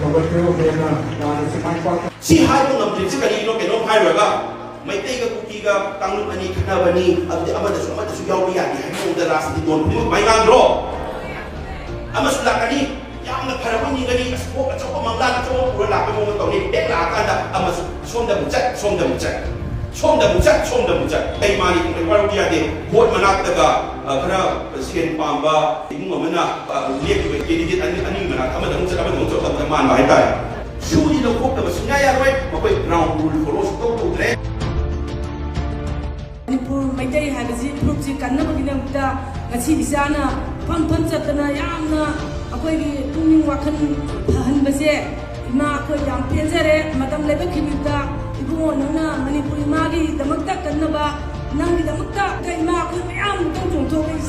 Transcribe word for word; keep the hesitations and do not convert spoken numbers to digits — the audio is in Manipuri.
ꯍꯧꯒꯠꯄꯤꯌꯨ꯫ ꯍꯦꯟꯅ ꯂꯥꯟ ꯑꯁꯤ ꯃꯥꯏ ꯄꯥꯛꯄ ꯁꯤ ꯍꯥꯏꯕ ꯉꯝꯗ꯭ꯔꯤꯕꯁꯤ ꯀꯔꯤꯒꯤꯅꯣ? ꯀꯩꯅꯣꯝ ꯍꯥꯏꯔꯨꯔꯒ ꯃꯩꯇꯩꯒ ꯀꯨꯀꯤꯒ ꯀꯥꯡꯂꯨꯞ ꯑꯅꯤ ꯈꯠꯅꯕꯅꯤ, ꯑꯗꯨꯗꯤ ꯑꯃꯗꯁꯨ ꯑꯃꯗꯁꯨ ꯌꯥꯎꯕ ꯌꯥꯗꯦ ꯍꯥꯏꯕ ꯃꯑꯣꯡꯗ ꯔꯥꯖꯅꯤꯇꯤ ꯅꯣꯟ ꯈꯨꯗꯤꯡꯃꯛ ꯃꯥꯏ ꯉꯥꯡꯗ꯭ꯔꯣ? ꯑꯃꯁꯨ ꯂꯥꯛꯀꯅꯤ, ꯌꯥꯝꯅ ꯐꯔꯕ ꯅꯤꯡꯒꯅꯤ, ꯑꯁ, ꯀꯣꯛ ꯑꯆꯧꯕ ꯃꯪꯂꯥꯟ ꯑꯆꯧꯕ ꯄꯨꯔ ꯂꯥꯛꯄ ꯃꯑꯣꯡꯗ ꯇꯧꯅꯤ꯫ ꯍꯦꯛ ꯂꯥꯛꯑꯀꯥꯟꯗ ꯑꯃꯁꯨ ꯁꯣꯝꯗ ꯑꯃꯨꯛ ꯆꯠ, ꯁꯣꯝꯗ ꯑꯃꯨꯛ ꯆꯠ, ꯁꯣꯝꯗ ꯑꯃꯨꯛ ꯆꯠ, ꯁꯣꯝꯗ ꯑꯃꯨꯛ ꯆꯠ꯫ ꯀꯩ ꯃꯥꯅꯤ ꯀꯩ ꯋꯥꯔꯧꯕ ꯌꯥꯗꯦ꯫ ꯚꯣꯠ ꯃꯅꯥꯛꯇꯒ, ꯑ, ꯈꯔ ꯁꯦꯟ ꯄꯥꯝꯕ ꯏꯃꯨꯡ ꯑꯃꯅ, ꯑ, ꯂꯦꯞꯄꯤꯕ ꯀꯦꯟꯗꯤꯗꯦꯠ ꯑꯅꯤ, ꯑꯅꯤꯒꯤ ꯃꯅꯥꯛꯇ ꯑꯃꯗ ꯑꯃꯨꯛ ꯆꯠ, ꯑꯃꯗ ꯑꯃꯨꯛ ꯆꯠ ꯇꯧꯕꯗ ꯃꯥꯟꯕ ꯍꯥꯏꯇꯥꯔꯦ꯫ ꯁꯨꯗꯤ ꯂꯧꯊꯣꯛꯇꯕ ꯁꯨꯡꯌꯥ ꯌꯥꯔꯣꯏ꯫ ꯃꯈꯣꯏ ground rule follow ꯁꯨꯡꯇꯧ ꯇꯧꯗ꯭ꯔꯦ꯫ ꯃꯅꯤꯄꯨꯔ ꯃꯩꯇꯩ ꯍꯥꯏꯕꯁꯤ ꯐꯨꯔꯨꯞꯁꯤ ꯀꯟꯅꯕꯒꯤꯗꯃꯛꯇ ꯉꯁꯤ ꯏꯆꯥꯅ ꯐꯝ ꯐꯝ ꯆꯠꯇꯅ ꯌꯥꯝꯅ ꯑꯩꯈꯣꯏꯒꯤ ꯄꯨꯛꯅꯤꯡ ꯋꯥꯈꯜ ꯐꯍꯟꯕꯁꯦ ꯏꯃꯥ ꯑꯩꯈꯣꯏ ꯌꯥꯝ ꯄꯦꯟꯖꯔꯦ꯫ ꯃꯇꯝ ꯂꯩꯕ ꯈꯤꯕꯤꯛꯇ ꯏꯕꯨꯡꯉꯣ ꯅꯪꯅ ꯃꯅꯤꯄꯨꯔ ꯏꯃꯥꯒꯤꯗꯃꯛꯇ ꯀꯟꯅꯕ, ꯅꯪꯒꯤꯗꯃꯛꯇ ꯏꯃꯥ ꯑꯩꯈꯣꯏ ꯃꯌꯥꯝ ꯑꯃꯨꯛꯇꯪ ꯆꯣꯡꯊꯣꯛꯑꯒ ꯏꯆꯥ